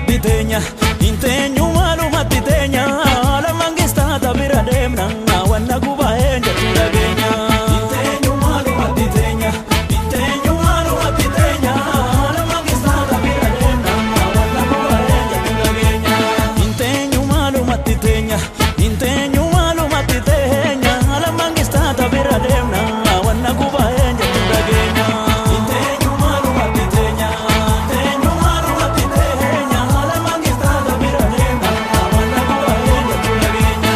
maalumatti teenya, inteenyu maalumatti teenya, lamaan gistaata bira deemna, wanna gubaa jettu dhageenya. Inteenyu maalumatti teenya, inteenyu maalumatti teenya, lamaan gistaata bira deemna, wanna gubaa jettu dhageenya. Inteenyu maalumatti teenya, inteenyu maalumatti teenya, lamaan gistaata bira deemna, wanna gubaa jettu dhageenya. Inteenyu maalumatti teenya, inteenyu maalumatti teenya, lamaan gistaata bira deemna, wanna gubaa jettu dhageenya.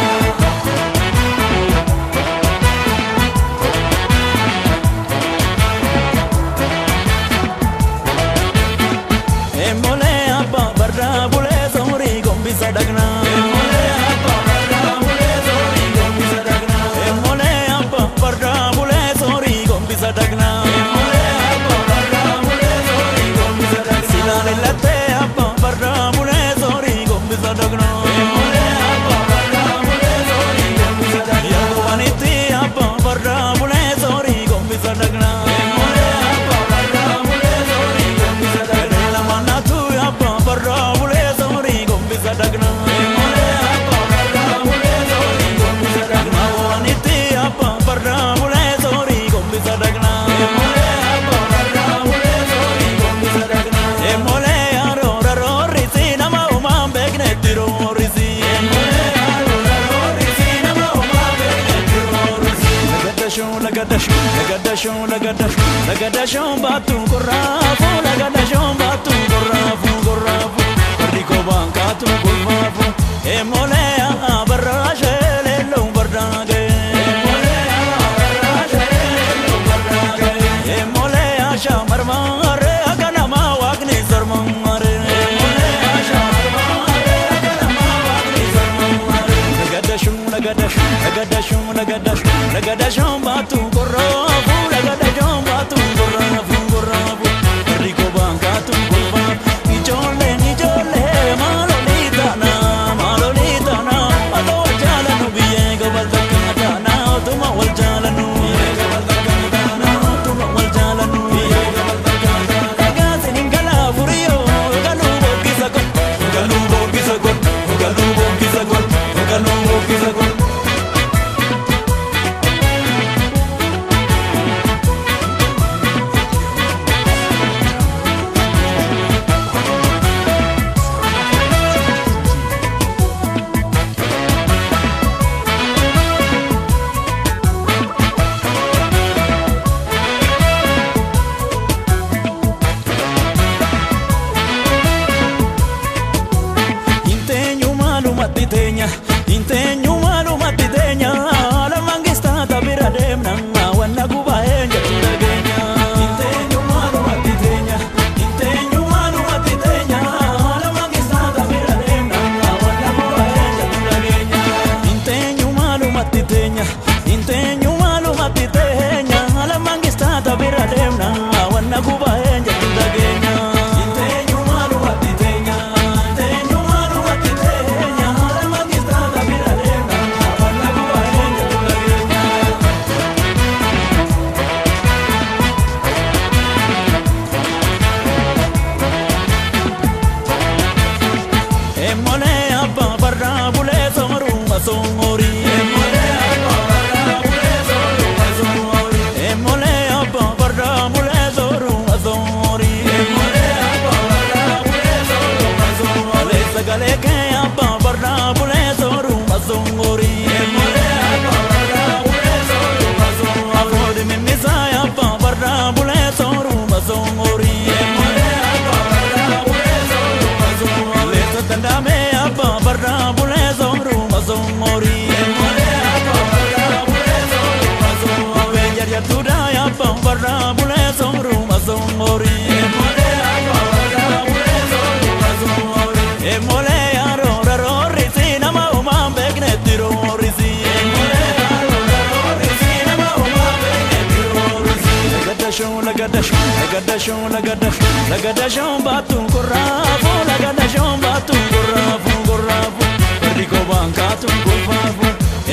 Emolee abba barra bulee soorii gombisa dhaqna. Emolee abba barra bulee soorii gombisa dhaqna. Emolee abba barra bulee soorii gombisa dhaqna. Emolee abba barra bulee soorii gombisa dhaqna. Silaan lattee abba barra bulee soorii gombisa dhaqna. Emolee abba barra bulee soorii gombisa dhaqna. Yaadubanitti abba barra bulee soorii gombisa dhaqna. Emolee abba barra bulee soorii gombisa dhaqna. Lamanatu abba barra bulee soorii gombisa dhaqna. Emolee abba barra bulee soorii gombisa dhaqna. Maawwanitti abba barra bulee soorii gombisa dhaqna. Emolee abba barra bulee soorii gombisa dhaqna. Emolee aroora roorrisi nama uumaan beeknetti roorrisi. Emolee aroora roorrisi nama uumaan beeknetti roorrisi. Lagadashoo lagadashoo lagadashoo lagadashoo lagadashoo baatu korraafu lagadashoo baatu korraafu korraafu fardi kobaan kaatu kolfaafu. Emolee abarraa sheelelloo bardaagee. Emolee abarraa sheelelloo bardaagee. Emolee ashamarmaaree akka namaa waaqni sarmaaree. Emolee ashamarmaaree akka namaa waaqni sarmaaree. Lagadashoo lagadashoo lagadashoo lagadashoo lagadashoo baatu korraafu lagadashoo baatu korraafu korraafu fardi kobaan kaatu kolfaafu. Ijoolleen ijoollee maalolii taana maalolii taana otoo wal jaalannu biyyee gobal takka taana otuma wal jaalannu biyyee gobal takka taana otuma wal jaalannu biyyee gobal takka taana. Egaa sinin galaa furiyoo galuu boqqisa gol galuu boqqisa gol galuu boqqisa gol galuu boqqisa gol. Inteenyu maalumatti teenya, inteenyu maalumatti teenya, lamaan gistaata bira deemna, wanna gubaa jettu dhageenya. Inteenyu maalumatti teenya, inteenyu maalumatti teenya, lamaan gistaata bira deemna, wanna gubaa jettu dhageenya. Inteenyu maalumatti teenya, inteenyu maalumatti teenya, lamaan gistaata bira deemna, wanna gubaa jettu dhageenya. Inteenyu maalumatti teenya, inteenyu maalumatti teenya, lamaan gistaata bira deemna, wanna gubaa jettu dhageenya. Emolee abba barra bulee sooruu masoorii. Emolee abba barra bulee sooruu masoorii. Emolee abba barra bulee sooruu masoorii. Emolee abba barra bulee sooruu masoorii. Sagalee kee abba barra bulee sooruu masoorii. Emolee abba barra bulee sooruu masoorii. Afoodi mimmisaa abba barra bulee sooruu masoorii. Emolee abba barra bulee sooruu masoorii. Leessa danda'ame abba barra bulee sooruu masoorii. Emolee abba barra bulee sooruu masoorii. Jarjartuudha abba barra bulee sooruu masoorii. Emolee abba barra bulee sooruu masoorii. Emolee aroora roorrisi nama uumaan beeknetti roorrisi. Emolee aroora roorrisi nama uumaan beeknetti roorrisi. Lagadashoo lagadashoo lagadashoo lagadashoo lagadashoo baatu korraafu lagadashoo baatu korraafu korraafu fardi kobaan kaatu kolfaafu.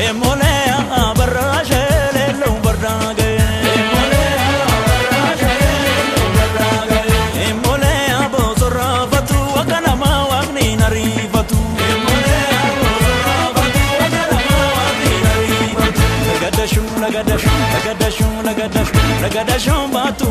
Emolee abarraa sheelelloo bardaagee. Emolee abarraa sheelelloo bardaagee. Emolee aboo sorraafatu akka namaa waaqni Ragada shoon baatu.